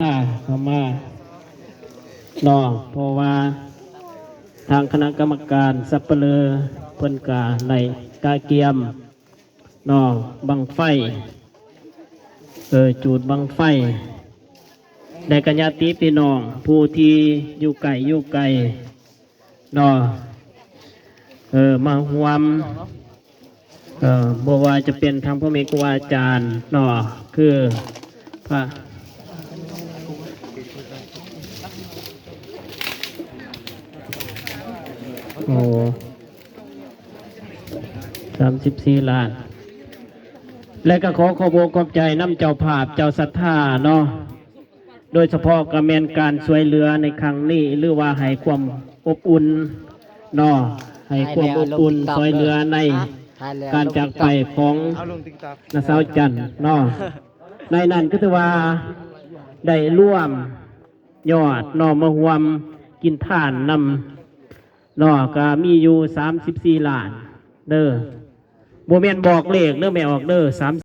ເຂົ້າມາເນາະ ເພາະວ່າທາງຄະນະກຳມະການສັບປະເລີເພິ່ນກະໄດ້ກະກຽມເນາະ ບັ້ງໄຟ ເອີ ຈູດບັ້ງໄຟ ແລະກະຍາດຕິພີ່ນ້ອງຜູ້ທີ່ຢູ່ໃກ້ຢູ່ໄກ ເນາະ ເອີ ມາຮ່ວມ ເອີ ບໍ່ວ່າຈະເປັນທາງພໍ່ແມ່ຄູອາຈານເນາະ ຄືພະ ໂອ້ ສາມສິບສີ່ລ້ານ ແລະກະຂໍຂອບອົກຂອບໃຈນຳເຈົ້າພາບເຈົ້າສັດທາເນາະ ໂດຍສະເພາະກະແມ່ນການຊ່ວຍເຫຼືອໃນຄັ້ງນີ້ ຫຼືວ່າໃຫ້ຄວາມອົບອຸ່ນເນາະ ໃຫ້ຄວາມອົບອຸ່ນຊ່ວຍເຫຼືອໃນການຈາກໄປຂອງນ້າສາວຈັນເນາະ ໃນນັ້ນກະຖືວ່າໄດ້ລວມຍອດເນາະ ມາຮ່ວມກິນທານນຳເນາະ ກະມີຢູ່ສາມສິບສີ່ລ້ານເດີ ບໍ່ແມ່ນບອກເລກເດີແມ່ອອກເດີ ສາມ